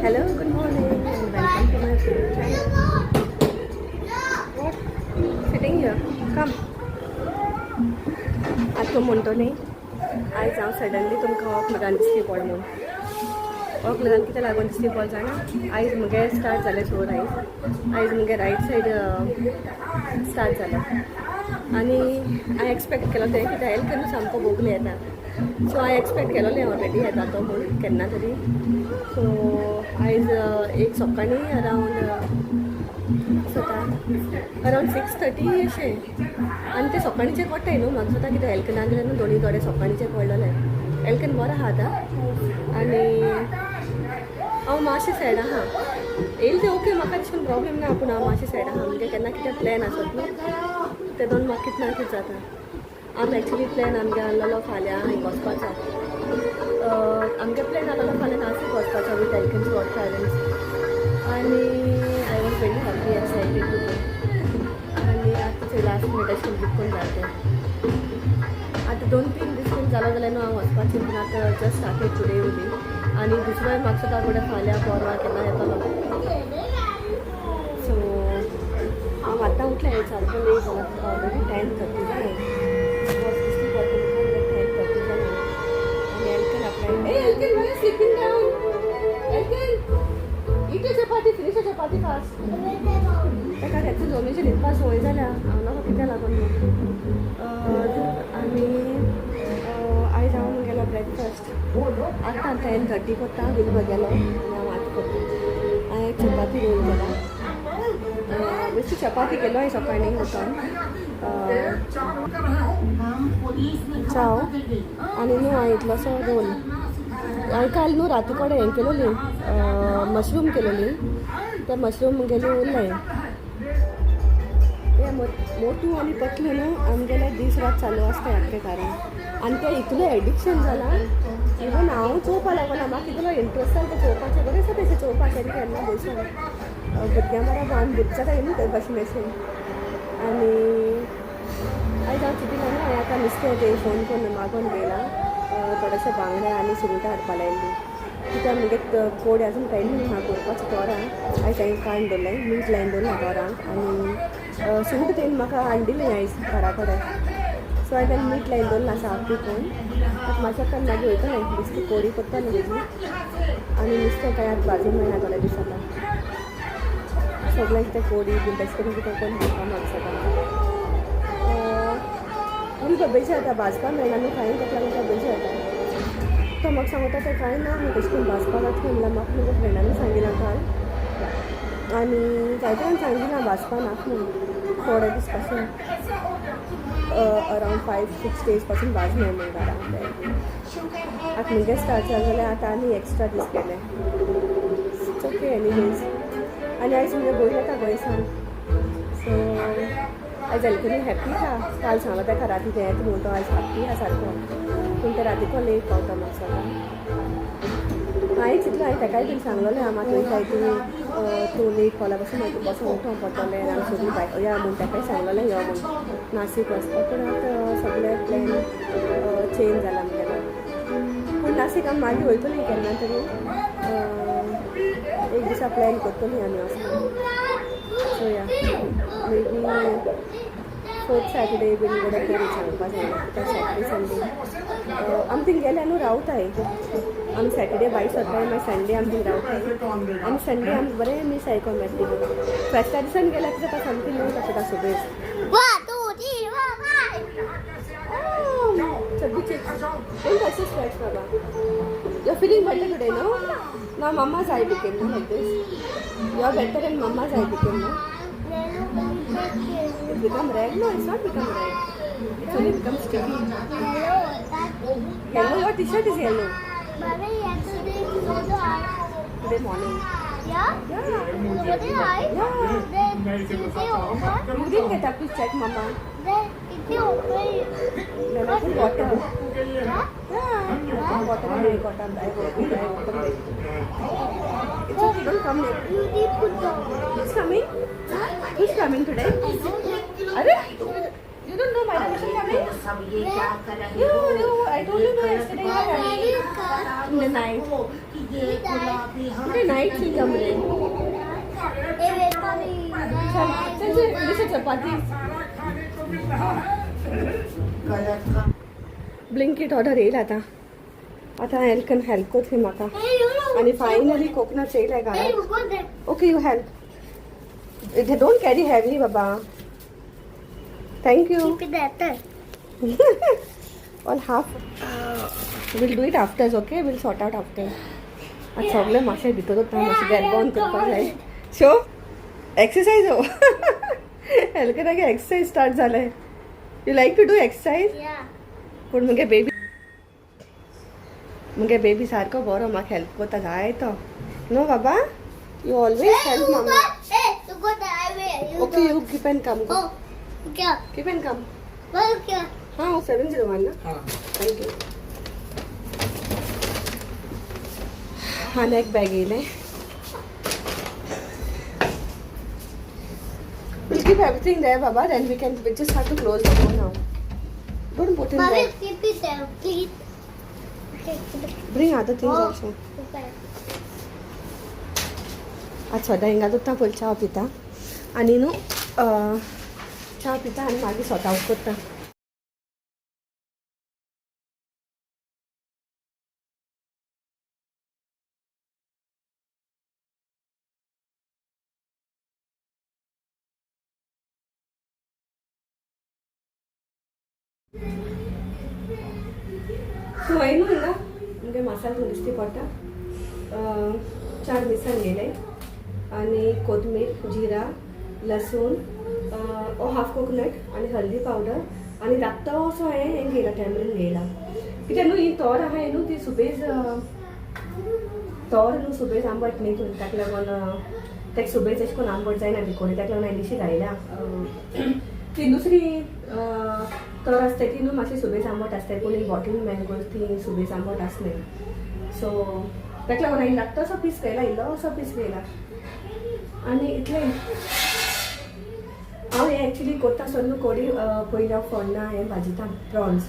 Hello, good morning and welcome to my channel. What? Sitting here. Come. आतां तूं म्हणटो न्ही, आयज हांव सडनली तुमकां वॉक लगान दिसली पड म्हूण. वॉक लगान कितें लागून दिसली पड जाणा? आयज मुगे स्टार्ट जालें चोड. आयज आयज मुगे रायट सायड स्टार्ट जालें आनी हांवें एक्सपेक्ट केलो तें कित्याक एल्केन सामको बोगले येता. सो हांवें एक्सपेक्ट केलोलें ऑलरेडी येता तो म्हूण केन्ना तरी. सो आयज एक सकाळीं अरावंड जाता, अरावंड 6:30 अशें. आनी ते सकाळींचे पडटाय न्हू म्हाका सुद्दां, कितें एल्कनाक गेलें न्हू, दोनी दोळे सकाळींचे पडलेले. एल्कन बरो आहा आतां आनी हांव मातशें सॅड आहा. येयले ते ओके, म्हाका तशें करून प्रॉब्लेम ना, पूण हांव मातशें सॅड आहा. म्हणजे केन्ना कितें प्लॅन आसत न्हू, ते दोन म्हाका कितें ना कितें जाता. आमी एक्चुली प्लॅन आमगे आहलोलो फाल्यां हिंग वचपाचो. आमगे प्लॅन आहलोलो फाल्यां नासीक वचपाचो विथ एल्कन्स गॉड पेरंट्स आनी I was very happy, excited to go. आनी आतां चोय, लास्ट मिनट अशें करून कितें करून जाता तें. आतां 2-3 दीस करून जालो जाल्यार न्हू हांव वचपाचें, पूण आतां जस्ट स्टार्टेड टुडे उली आनी दुसरोय म्हाका सुद्दां फुडें फाल्यां परवां केन्ना येतलो. सो हांव आतां उठलें, सारको लेट जाला, ऑलरेडी 10:30 जालें. दिसली पडटा 10:30 जालें. आनी एल्कन आपल्या, ए Alcon, why sleeping down? Elkin, eat your chapati, finish your chapati fast. ताका रातचे दोनीचे न्हिदपा संवय जाल्या, हांव नाका कित्याक लागून न्हू. आनी आयज हांव गेलो ब्रेकफास्ट आतां 10:30 कोत्ता विलबा गेलो आनी हांव आतां कोत्ता. हांवें एक चपाती रोल केला, बेश्टी चपाती केलो हांवें सकाळीं उठोन चाव आनी न्हू हांवें इतलोसो रोल. हांवें काल न्हू राती कडेन हें केलोली, मशरूम केलोली. ते मशरूम मुगेले उरले. ते मोटू आनी पतलू न्हू आमगेले दीस रात चालू आसता आख्खे घरान आनी ते इतलें एडिक्शन जालां, इवन हांव चोवपा लागोना. म्हाका इतलो इंट्रस्ट जाला तें चोवपाचें. बरें आसा तशें चोवपाचें केन्ना बसून भुरग्यां बराबर आमी भुरगीं जाताय न्हू ते भाशेन अशें. आनी आयज हांव चिंतिना न्हू, हांवें आतां नुस्तें ते फोन करून मागोन घेयलां. थोडेशे बांगडे आनी सुंगटां हाडपा लायिल्लीं, कित्याक मुगे कोड अजून पेंडींग आहा करपाचें तोरां. आयज हांवें काडून दवरलें, मीठ लायन दवरलां तोरांक आनी सुंगटां तेणी म्हाका हाडून दिलें आयज घरा कडेन. सो हांवें तांकां मीठ लायन दवरलां साफ बी करून. आतां मातशें करून मागीर वयतलें, बेश्टी कोडी करतलें तेजी आनी नुस्तें कांय आतां भाजूंक मेळना थोडे दीस. आतां सगळें कितें कोडी बीन तशें करून कितें करून खावपा म्हाका सदां. पूण तो बेजी जाता, भाजपाक मेळना न्हू कांय, ताका लागून तो बेजी जाता. तो म्हाका सांगता तें कांय ना, तशें करून भाजपाक जाता म्हणल्यार. म्हाका म्हज्या फ्रेंडानूय सांगिलां काल आनी जायते जाण सांगिलां भाजपा नाका म्हणून थोडे दीस पासून, अरावंड 5-6 डेज पासून भाज न्हय म्हूण घरा. आतां मुगे स्टार्ट जालें जाल्यार आतां आनी एक्स्ट्रा दीस गेले. It's okay anyways. आनी आयज मुगे भोंय येता गोंयसान. सो आयज एल्कनी हॅप्पी आहा. काल सांगला ताका राती तें येता म्हूण, तो आयज हॅप्पी आहा सारको, पूण ते राती को लेट पावता म्हाका सदां. हांवें चिंतलें, हांवें ताकाय बीन सांगलोलें, हांव मात वयताय, तूं तूं लेट पावल्या पासून मागीर बसून उठोंक पडटलें आनी आमी सगळीं बाय या म्हूण. ताकाय सांगलोलें यो म्हूण नासीक वचपाक, पूण आतां सगळें प्लॅन चेंज जाला मुगेलो. पूण नासीक आमी मागीर वयतलीं केन्ना तरी, एक दिसा प्लॅन करतलीं आमी वचपाक. So yeah, maybe fourth Saturday बीन गडे तरी सांगपा जायना, कित्याक सॅटर्डे संडे आमी थिंग गेल्या न्हू रावताय. आमी सॅटर्डे भायर सरताय, मागीर संडे आमी थिंग रावताय. आमी संडे आमी बरें मीस आयकोन मेळटा. फेस्ता दिसान गेल्यार कितें जाता, सामकें न्हू तशें सुबेज. One, two, three, four, five. Chubby cheeks. Don't touch the scratch, Baba. You're feeling better today, no? Now Mama's eye became, no, like this. You're better and Mama's eye became, no? It's become red? No, it's not become red. It's only become sticky. Yellow, your t-shirt is yellow. Mommy, yesterday so dark. Today morning. Yeah? Yeah. What did I? Yeah. Then Tuesday open. You didn't get up to check, Mama. Then it's open. Then I put water. Yeah? Yeah. Water and I got up. I opened it. It's okay, don't come near. You did put the. Who's coming? Who's coming today? Arre? You don't know my permission coming? सब ये क्या कर रहे You, हो? you, I told you no yesterday you were coming. In the night. कि कुठे night चिंगम रे. चल चल, दिस चपाती. ब्लिंकिट ऑर्डर येईल आता. आता हेल्कन हेल्प कोत म्हाका आणि फायनली कोकणात येईल आहे घरात. Okay, you help. Don't carry heavy Baba. Thank you. All half. We'll do it after, okay? We'll sort out after. आज सगळें मातशें भितर वता, मातशें गॅस बंद करपाक जाय. सो एक्सरसाइज हो, हेल्कनाक एक्सरसाइज स्टार्ट जालें. You like to do exercise? पूण मुगे बेबी सारको बरो म्हाका हेल्प करता जाय तो. नो बाबा, you always help mama. Okay, you keep and come. Keep and come. हां, 701 ना? Thank you. आनी एक बॅग येयलें. We'll keep everything there, Baba. Then we just have to close the door now. Don't put in Mommy, there. Keep it there, please. Okay, keep it. Bring other things Oh, also. Okay. आज सदां हिंगा दुखता. पयलीं च्या पिता आनी न्हू च्या पिता आनी मागीर सॉर्ट आवट करता. तूं वय न्हू हिंगा मुगे मसाल तूं दिश्टी पडटा. चार मिरसांग घेयले आनी कोथमीर, जिरा, लसूण, हाफ कोकोनट आनी हल्दी पावडर आनी धाकटो असो हांवें हें घेयला, टॅमरीन घेयला. कित्याक न्हू ही तोर आहा न्हू, ती सुबेज तोर न्हू, सुबेज आंबट न्ही तूं. ताका लागून ताका सुबेज अशें करून आंबट जायना ती कोडी. ताका लागून हांवें इल्लीशी घायल्या. ती दुसरी तोर आसता ती न्हू मातशी सुबेज आंबट आसता, पूण ही बॉटल मँगोज ती सुबेज आंबट आसनाय. सो ताका लागून हांवें धाकटोसो पीस घेयला, इल्लोसो पीस घेयला आनी इतलें. हांव हें एक्चुली कोत्ता आसतना न्हू कोडी पयलीं हांव फोण्णां हें भाजिता, प्रॉन्स,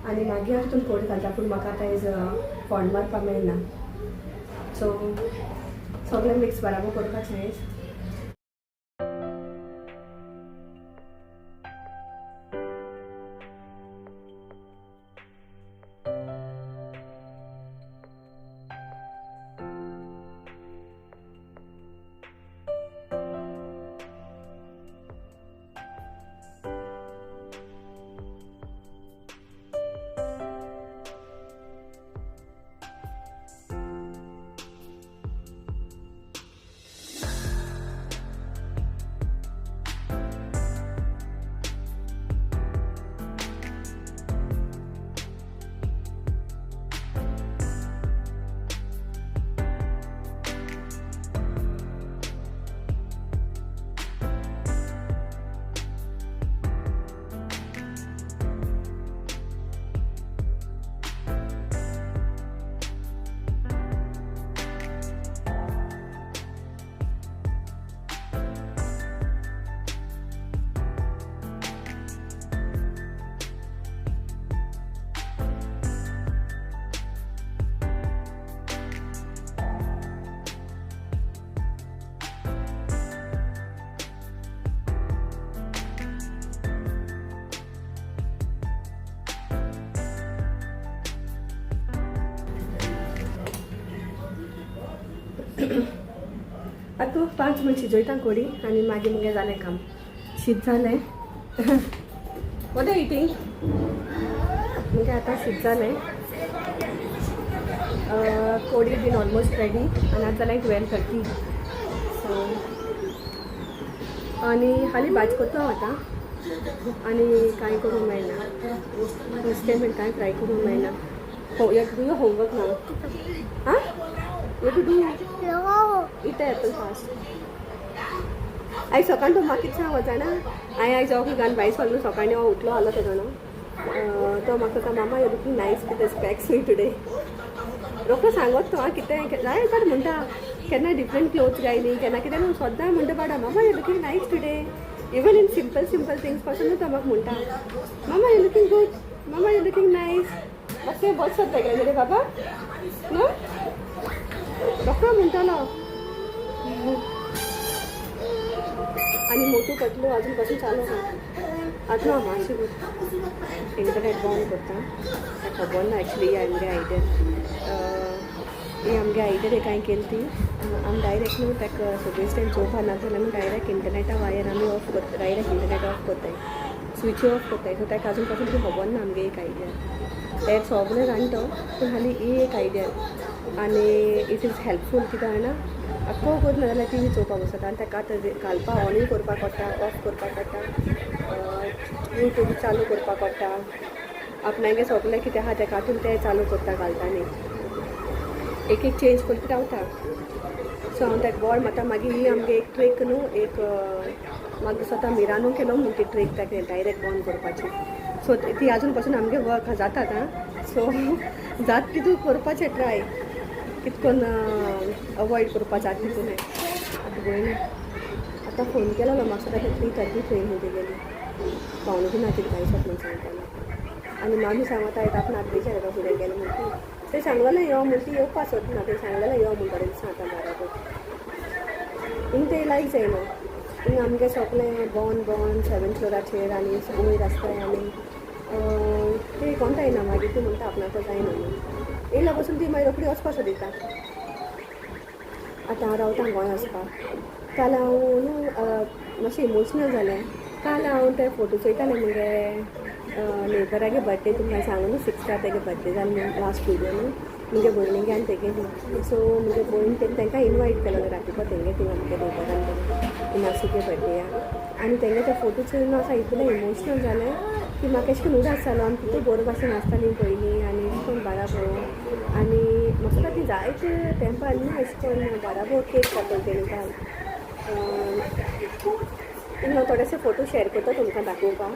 आनी मागीर हांव तितून कोडी घालता. पूण म्हाका आतां एज फोण्ण मारपाक मेळना, सो सगळें मिक्स बराबर करपाचें आयज. आतां 5 मिनट शिजयता कोडी आनी मागीर मुगे जालें काम. शीत जालें. What are eating? मुगे आतां शीत जालें, कोडी बीन ऑलमोस्ट रेडी आनी आतां जालें 12:30. सो आनी हालीं भाजी करता हांव आतां आनी कांय करूंक मेळना. नुस्तें बीन कांय फ्राय करूंक मेळना. हो, you do homework ना? आं, you to do. No. Eat the apple fast. आयज सकाळीं तूं म्हाका कितें सांगो जाणा? हांवें आयज ऑफ घालून भायर सरलो. सकाळीं हांव उठलो आलो तेजो तो म्हाका सांगता, "Mama, you looking nice with specs न्ही टुडे." रोखडो सांगत तो. आं, कितें जाय बरें म्हणटा. केन्ना डिफरंट क्लोथ्स घायली, केन्ना कितें न्हू, सद्दां म्हणटा, बाडा, "Mama, you looking nice today." Even in simple simple things पासून तो म्हाका म्हणटा, "Mama, you looking good. Mama, you looking nice." मातशें बरें जाता रे बाबा न्हू. रोकडो म्हणटलो. आनी मोटू पतलू अजून पासून चालू आहा. आतां हांव मातशें इंटरनेट बंद करता. खबर ना एक्चुली. ही आमगे आयडिया, ही आमगे आयडिया कांय केली ती आमी डायरेक्ट न्हू ताका सगळीच टायम चोवपा ना जाल्यार आमी डायरेक्ट इंटरनेटा वायर आमी ऑफ करता, डायरेक्ट इंटरनेट ऑफ करताय, स्विच ऑफ करताय. सो ताका अजून पासून ती खबर ना आमगे एक आयडिया. ते सगळें जाण तो, पूण हाली ही एक आयडिया आनी it is helpful. कित्याक जाणा, आख्खो करना जाल्यार टीवी चोवपाक बसता आनी ताका आतां घालपा ऑनूय करपाक पडटा, ऑफ करपाक पडटा, यूट्यूब चालू करपाक पडटा. आपणागे सगळें कितें आहा तेका हातून तें चालू करता, घालता न्ही, एक एक चेंज करत रावता. सो हांव ताका बोड मारता. मागीर ही आमगे एक ट्रीक न्हू, एक म्हाका दिसता मिरानू केलो म्हूण ती ट्रीक ताका डायरेक्ट बंद करपाची. सो ती अजून पासून आमगे वर्क जातात. आं, सो जात तितू करपाचें ट्राय, कितकोन अवॉयड करपा जाता तितून. आतां पळय, आतां फोन केलो म्हाका आतां 3:30 ट्रेन खंय गेली पावूंक ना कितें कांय म्हणून सांगतालो. आनी मामी सांगता येता आपण आदलीच्या ताका फुडें गेलें म्हणटी ते सांगलेलें यो म्हणटी येवपा सोदना. ते सांगलेलें यो म्हणटा दिसता आतां बाराबर हिंग ते लायक जायना. हिंग आमगे सगळें बोन बोन सेवन फ्लोराचेर आनी वयर आसताय आनी ते कोणता येना. मागीर ती म्हणटा आपणाक जायना म्हणून येयल्या पासून ती मागीर रोखडी वचपा सोदिता. आतां हांव रावता गोंय वचपाक. काल हांव न्हू मातशें इमोशनल जालें. काल हांव ते फोटो चोयतालें मुगे नेबरागे बर्थडे. तुमकां सांगू न्हू, सिक्स्ताक तेगे बर्थडे जालो न्हू लास्ट विडियो न्हू. मुगे भयणीगे आनी तेगेली. सो मुगे भयण तेणी तांकां इनवायट केलो रातीको तेंगे थिंगा मुगे नेबरान इनासीगे बर्थडे. आनी तेंगे ते फोटो चोवन म्हाका इतलें इमोशनल जालें की म्हाका एशें करून उदास जालो. आमी कितू बरे भाशेन आसतालीं पयलीं आनी एशें करून बाराबोर. आनी म्हाका ती जायते तेंपार न्हू एशें करून बाराबोर केक कापले तेणी काल. हांव थोडेशे फोटो शेअर करता तुमकां दाखोवपाक.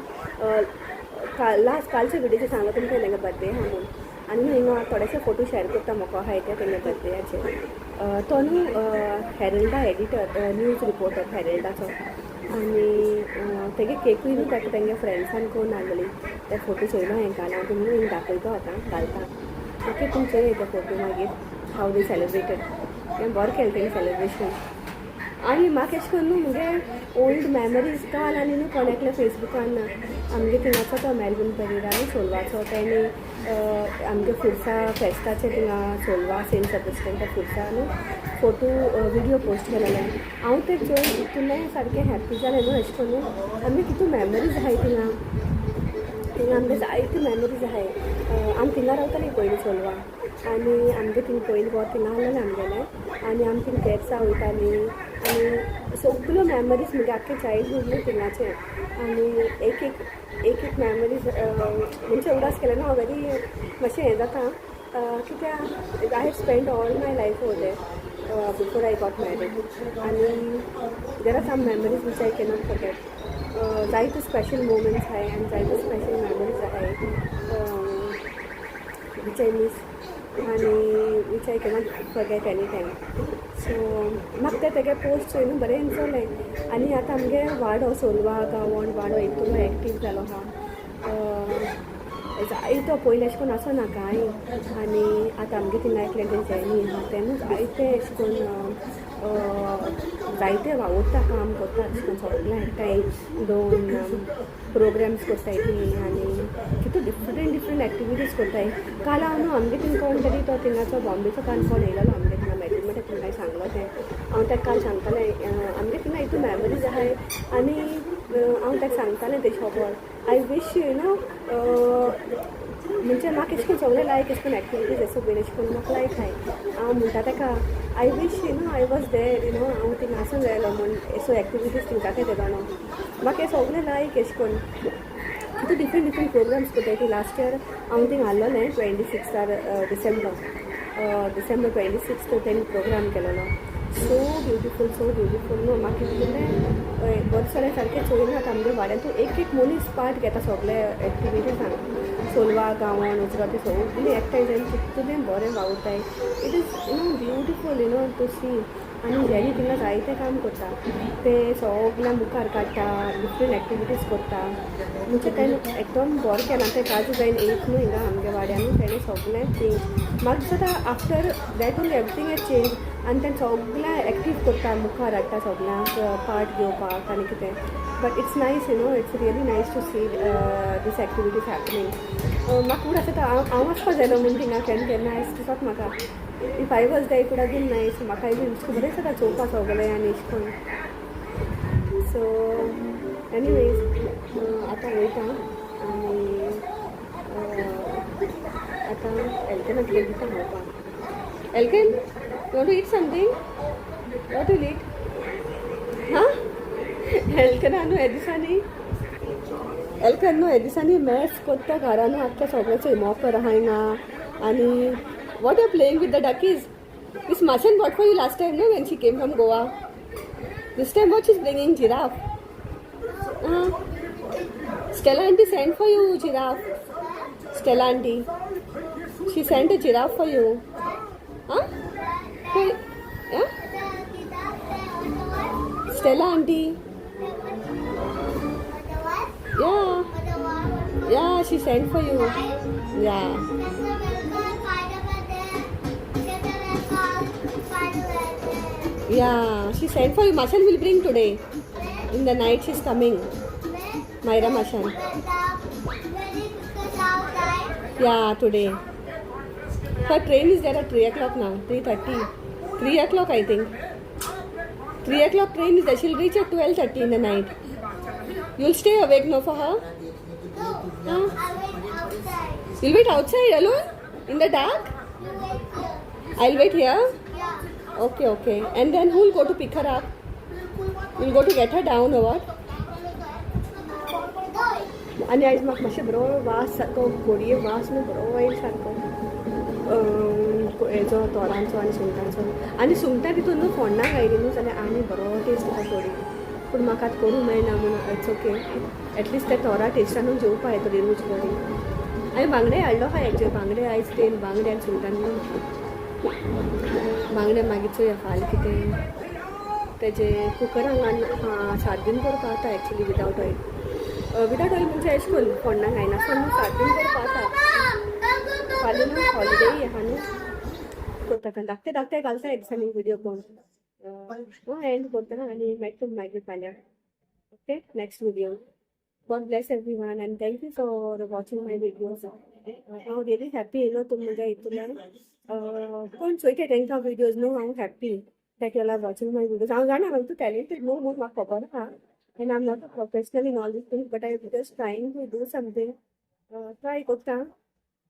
काल लास्ट कालच्या विडियोचेर सांगलां तुमकां तेंगे बर्थडे आहा म्हणून. आनी न्हू हिंगा थोडेशे फोटो शेअर करता म्हाका आहाय ते तेंगे बर्थडेयाचे. तो न्हू हेरल्डा एडिटर, न्यूज रिपोर्टर हेरल्डाचो. आनी तेगे केकूय न्हू ताका तेंगे फ्रेंड्सान करून हाडलेली. ते फोटो चोयलो हांवें काल. हांव तुमकां हिंगा दाखयता, आतां घालता. ओके, तुमी चोय ते फोटो मागीर हाव दे सेलिब्रेटेड. तें बरें केलें तेणी सेलिब्रेशन. आनी म्हाका एशें करून न्हू मुगे ओल्ड मेमरीज काल. आनी न्हू कोण एकलें फेसबुकान आमगे थिंगाचो तो मेलवीन परेरा न्हू सोलवाचो, तेणी आमगे फुरसा फेस्ताचे थिंगा सोलवा सेंट सेबेस्टियन फुरसा न्हू फोटो विडियो पोस्ट केलेले. हांव ते चोवन इतलें सारकें हॅप्पी जालें न्हू. एशें करून आमी कितू मेमरीज आहाय थिंगा. थिंगा आमगे जायती मेमरीज आहाय. आमी थिंगा रावतालीं पयलीं सोलवा आनी आमगे थिंग पयलीं घर थिंगा आहलेलें आमगेलें आनी आमी थिंग केरसा वयतालीं. आनी सगल्यो मेमरीज म्हणजे आख्खें चायल्डहूड न्हू थिंगाचें. आनी एक एक एक एक मेमरीज म्हणजे उगडास केले न्हू हांव वेरी मातशें हें जाता, कित्याक I have spend all my life over there before I got married. आनी there are some memories which I cannot forget. जायते स्पेशल मोमेंट्स आहाय आनी जायते स्पेशल मेमरीज आहाय which I miss आनी which I cannot forget any time. So म्हाका तें तेगे पोस्ट चोय न्हू बरें दिसलें. आनी आतां आमगे वाडो सोलवा गांवान वाडो इतलो एक्टीव जालो आहा. जायतो पयलीं एशें करून आसना कांय. आनी आतां आमगे थिंगा एकलें तें जॅनी आहा, तेन्ना जायते एशें करून जायते वावुरता, काम करता एशें करून सगळें एकठांय दोन प्रोग्राम्स करताय ती आनी कितू डिफरंट डिफरंट एक्टिविटीज करताय. काल हांव न्हू आमगे थिंग कोण तरी तो थिंगाचो बॉम्बेचो काल कोण येयलेलो आमगे थिंगा मॅजिक म्हणटा. तुमकां सांगलो तें हांव ताका काल सांगतालें, आमगे थिंगा हितू मेमरीज आहाय. आनी हांव ताका सांगतालें तेजे खबर I wish you know म्हणजे म्हाका एशें करून सगळें लायक एशें करून एक्टिविटीज एसो बीन एशें करून म्हाका लायक आहाय. हांव म्हणटा ताका I wish I was there, हांव थिंगा आसूं जाय आसलो म्हूण एसो एक्टिविटीज थिंग जाताय ते जाणो. म्हाका हें सगळें लायक एशें करून तितू डिफरंट डिफरंट प्रोग्राम्स करताय ती. लास्ट इयर हांव थिंग आहलोलें 26 डिसेंबर, डिसेंबर 26 तेणी प्रोग्राम केलेलो. सो ब्युटिफूल, सो ब्युटिफूल न्हू. म्हाका इतलें बरें जालें सारकें चोयना. आतां आमगे वाड्यांतूय एक एक मनीस पार्ट घेता सगळे एक्टिविटीजान. सोलवा गांवान उजराती सगळीं एकठांय जावन कितलें बरें वावुरताय. It is beautiful to see. आनी जेरी थिंगा जायते काम करता. ते सगळ्या मुखार काडटा, डिफरंट एक्टिविटीज करता. म्हणजे तेणें एकदम बरें केलां तें. काजू जायन येयत न्हू हिंगा आमगे वाड्यानू, तेणें सगळें चेंज. म्हाका दिसता after that only everything has change. आनी तें सगळें एक्टीव करता, मुखार हाडटा सगळ्यांक पार्ट घेवपाक आनी कितें. But it's nice, it's really nice to see this activities happening. म्हाका खूब आसा, हांव हांव वचपा जाय म्हूण थिंगा केन्ना केन्ना आयज दिसता म्हाका. If I was there, could have been nice. म्हाकाय बीन बरें दिसता चोवपा सगळें आनी एश कोन. सो एनिवेज, आतां वयता आनी आतां एल्कनाक कितें दिता खावपाक. Elkin, you want to eat something? What will eat? हां, एल्कना न्हू हे दिसांनी, एल्कन न्हू हे दिसांनी मॅस कोत्ता घरा न्हू. आख्ख्या सगळें चोय मोपर आहा हिंगा. आनी what are playing with the duckies? This Mashan bought for you last time, no, when she came from Goa. This time what she's bringing? Giraffe. Stella auntie sent for you giraffe. Stella auntie. She sent a giraffe for you. Huh? Wait. Yeah? Stella auntie. Yeah. Yeah, she sent for you. Yeah. Yeah, she sent for you. Mashan will bring today. In the night she's coming. Myra Mashan. Yeah, today. Her train is there at 3 o'clock now. 3:30. 3 o'clock, I think. 3 o'clock train is there. She'll reach at 12:30 in the night. You'll stay awake, no, for her? Huh? You'll wait outside alone? In the dark? I'll wait here? Okay. And then who'll go to pick her up? You'll go to get her down or what? आनी आयज म्हाका मातशें बरो वास सारको, कोडये वास न्हू बरो येयलो सारको, हेजो तोरांचो आनी सुंगटांचो. आनी सुंगटां तितून न्हू फोण्णां घायली न्हू जाल्यार आनी बरो टेस्ट येता कोडी. पूण म्हाका आतां करूंक मेळना म्हणून it's okay. At least ते तोरा टेस्टानूच जेवपा येतली रूच बरी. हांवें बांगडे हाडलो आहा एक्चुअली. बांगडे आयज तेल बांगडे आनी सुंगटां. बांगडे मागीर चोया फाल्यां कितें तेजे कुकरान सात बीन करपा जाता actually without oil. Without oil म्हणजे एश कोन्न फोण्णां घायनासतना न्हू सात बीन करपा जाता. फाल्यां न्हू हॉलिडे आहा न्हू, करता. धाकटे धाकटे घालता हे दिसांनी व्हिडियो करून. हांव एंड करतना आनी मेळटा मागीर फाल्यां. Okay, next video. God bless everyone and thank you for watching my videos. हांव रियली हॅप्पी येयलो तुमी म्हज्या हितूंतल्यान कोण चोयता तांकां व्हिडियोज न्हू. हांव happy that you are watching my videos. हांव जाणा हांव तूं टॅलेंटेड न्हू म्हूण म्हाका खबर आहा and I am not a professional in all these things, but I am just trying to do something. Try करता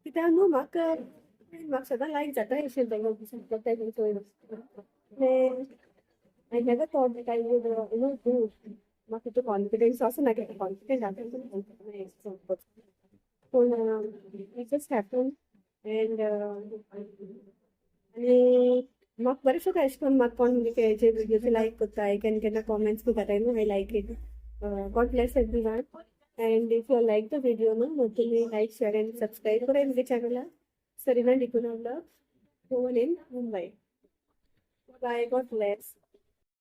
कित्याक न्हू म्हाका म्हाका सदां लायक जाता अशें. चोय, I never thought that I would do. म्हाका तितू कॉन्फिडन्स असो ना की कॉन्फिडंट आसा, पूण it just happen. And आनी म्हाका बरें दिसता अशें करून म्हाका कोण म्हणजे व्हिडियोज लायक करता, केन्ना केन्ना कॉमेंट्स बी घाताय न्हू, I like it. God bless everyone and if you like the video न्हू, तुमी लायक, शेअर अँड सबस्क्राईब करा म्हज्या चॅनलाक, Sarina डिकुना vlog, Goan in Mumbai. Bye, God bless.